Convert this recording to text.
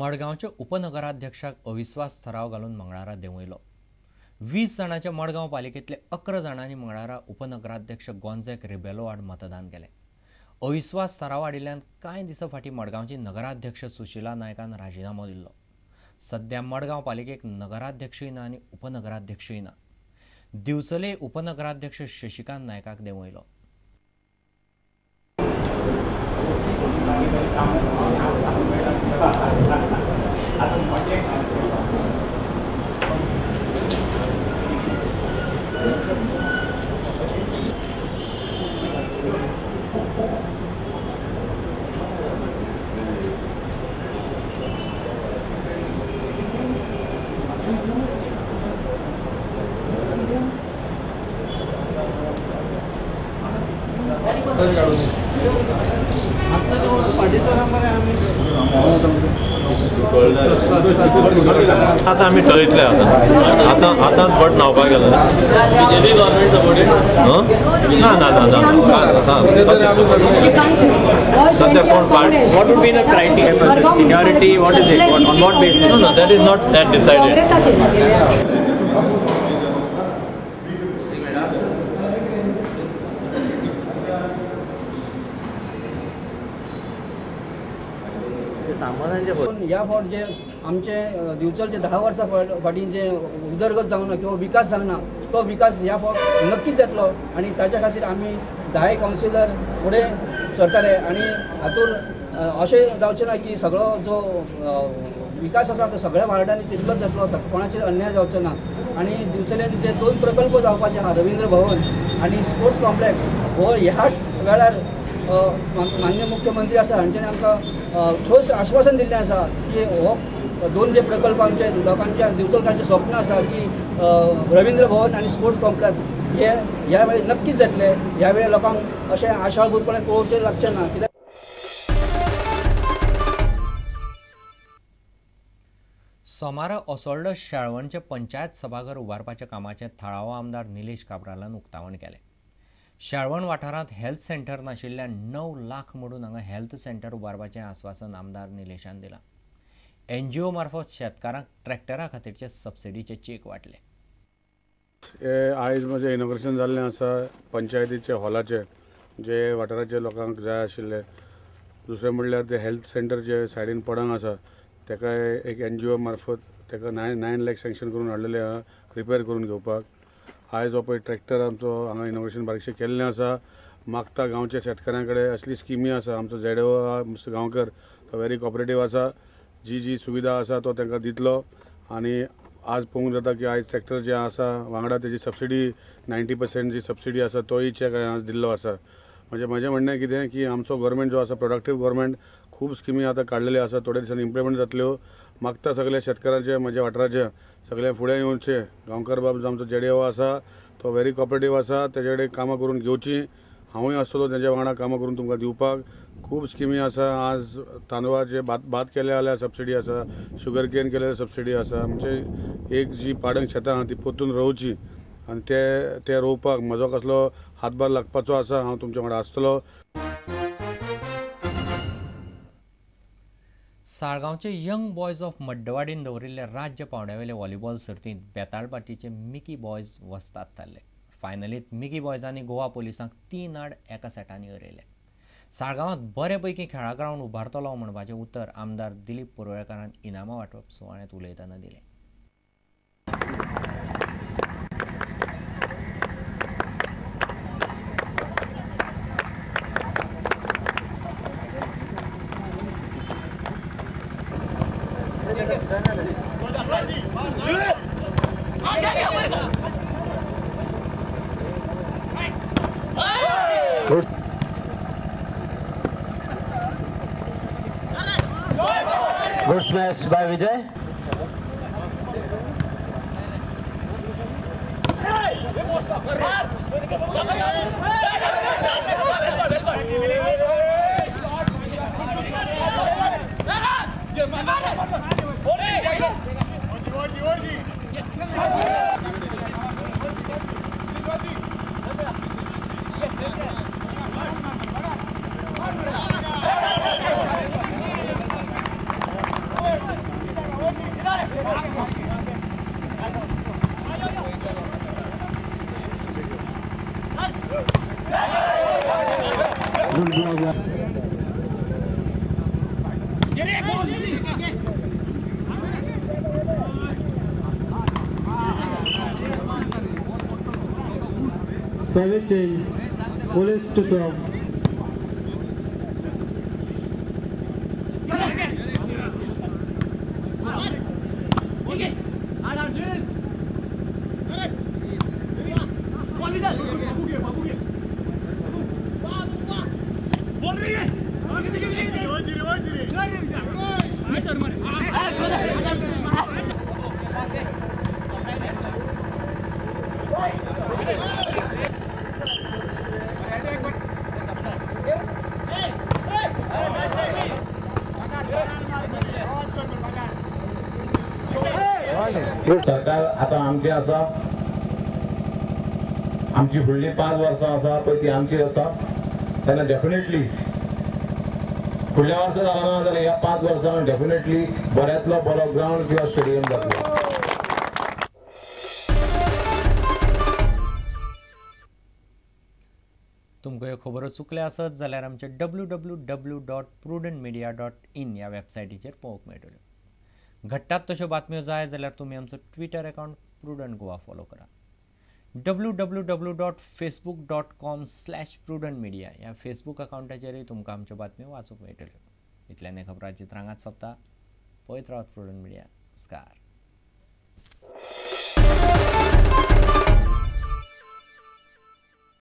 मडगांवच्या उपनगराध्यक्षाक अविश्वास थराव घालून मंगळारा देंवयलो. 20 जाणांच्या मडगांव पालिकेंतले 11 जाणांनी मंगळारा उपनगराध्यक्ष गोंझेक रिबेलो आड मतदान केलें. अविश्वास थराव हाडिल्ल्यान कांय दिसां फाटीं मडगांवची नगराध्यक्ष सुशीला नायकान राजिनामो दिल्लो. सध्या मडगांव पालिकेक नगराध्यक्षूय ना आनी उपनगराध्यक्षूय ना. दिवचले उपनगराध्यक्ष शशिकांत नायकाक देंवयलो. आता आम्ही ठरयतले आता आता आतां भट न्हांवपाक गेला ना ना ना ना सध्या कोण part. What would be the criteria? Seniority, what is it? On what basis? No, no, that is not that decided. ह्या फावट जे आमचे दिवचलचे 10 वर्सां फाटीं जे उदरगत जावना किंवा विकास जावना तो विकास ह्या फावट नक्कीच जातलो आनी ताच्या खातीर आमी 10 कावन्सिलर फुडें सरतले आनी हातूंत अशें जावचें ना की सगळो जो विकास आसा तो सगळ्या वार्डांनी तितलोच जातलो, कोणाचेर अन्याय जावचो ना. आनी दिवचलेन जे 2 प्रकल्प जावपाचे आहा, रवींद्र भवन आनी स्पोर्ट्स कॉम्प्लेक्स, हो ह्या वेळार माननीय मुख्यमंत्री आसा हांच्यानी आमकां ठोस आश्वासन दिल्लें आसा की हो 2 जे प्रकल्प आमचे लोकांच्या दिवचलकांचें स्वप्न आसा की रवींद्र भवन आनी स्पोर्ट्स कॉम्प्लेक्स हे ह्या वेळी नक्कीच जातले. ह्या वेळी लोकांक अशें आशाभूतपणे पळोवचें लागचें ना. कित्याक सोमारा असोल्डो शेळवणचे पंचायत सभाघर उबारपाच्या कामाचें थळावो आमदार निलेश काब्रालान उक्तावण केलें. शेळवण वाठारांत हेल्थ सेंटर नाशिल्ल्यान 9 लाख मोडून हांगा हेल्थ सेंटर उबारपाचें आस्वासन आमदार निलेशान दिलां. एनजीओ मार्फत शेतकारांक ट्रॅक्टरा खातीरचे सबसिडीचे चेक वांटले. हे आयज म्हजें इनॉग्रेशन जाल्लें आसा पंचायतीचे हॉलाचे, जे वाठाराचे लोकांक जाय आशिल्ले. दुसरें म्हणल्यार ते हेल्थ सेंटर जे सायडीन पडंग आसा ताका एक एनजीओ मार्फत ताका 9 लाख सँक्शन करून हाडलेले आहा रिपेर करून घेवपाक. आयज हो पळय ट्रॅक्टर आमचो हांगा इनोग्रेशन बारीकशें केल्लें आसा. मागता गांवच्या शेतकाऱ्यां कडेन असली स्किमी आसा. आमचो झेडो मिस्टर गांवकर तो व्हेरी कॉपरेटीव आसा. जी जी सुविधा आसा तो तांकां दितलो. आनी आज पळोवंक जाता की आयज ट्रॅक्टर जे आसा वांगडा तेजी सबसिडी 90% जी सबसिडी आसा तोय चॅक हांवें आज दिल्लो आसा. म्हणजे म्हजें म्हणणें कितें की आमचो गव्हर्मेंट जो आसा प्रोडक्टीव गव्हर्मेंट, खूब स्किमी आतां काडलेल्यो आसा, थोड्या दिसांनी इम्प्लिमेंट जातल्यो. मागता सगल्या शेतकारांचे म्हज्या वाठाराचे सगळे फुडें येवचे. गांवकर बाब जो आमचो जेडीओ आसा तो व्हेरी कॉपरेटीव आसा, तेजे कडेन कामां करून घेवची. हांवूय आसतलो तेज्या वांगडा कामां करून तुमकां दिवपाक. खूब स्किमी आसा. आज तांदळाचे भात केले जाल्यार सबसिडी आसा, शुगर केन केले जाल्यार सबसिडी आसा. म्हणजे एक जी पाडंग शेतां आहा ती परतून रोवची आनी ते रोवपाक म्हजो कसलो हातभार लागपाचो आसा, हांव तुमच्या वांगडा आसतलो. साळगांवचे यंग बॉयज ऑफ मड्डवाडीन दवरिल्ल्या राज्य पांवड्यावेले व्हॉलीबॉल सर्तींत बेताळबाटीचे मिकी बॉयज वस्ताद थारले. फायनलींत मिकी बॉयजांनी गोवा पोलिसांक 3-1 सेटांनी हरयले. साळगांवांत बरे पैकी खेळा ग्रावंड उबारतलो म्हणपाचें उतर आमदार दिलीप पुरवेकारान इनामां वांटप सुवाळ्यांत उलयतना दिलें. Good smash by Vijay. Good block. Service change. Police to serve. सरकार आता आमची आसा, आमची फुडली 5 वर्सां आसा पळय ती आमची आसा. तेन्ना डेफिनेटली फुडल्या वर्सा जालो ना जाल्यार ह्या 5 वर्सां डेफिनेटली बऱ्यांतलो बरो ग्रावंड किंवा स्टेडियम जातलो. तुमकां ह्यो खबरो चुकल्या आसत जाल्यार आमच्या www.prudentmedia.in ह्या वेबसायटीचेर पळोवंक मेळटल्यो. घडटात तश्यो बातम्यो जाय जाल्यार तुमी आमचो Twitter account Prudent Goa follow करा. www.facebook.com/prudentmedia ह्या फेसबूक अकावंटाचेरय तुमकां आमच्यो बातम्यो वाचूंक मेळटल्यो. इतल्यान खबरांची रांगात सोंपता. पळयत रावात प्रुडंट मिडिया. नमस्कार.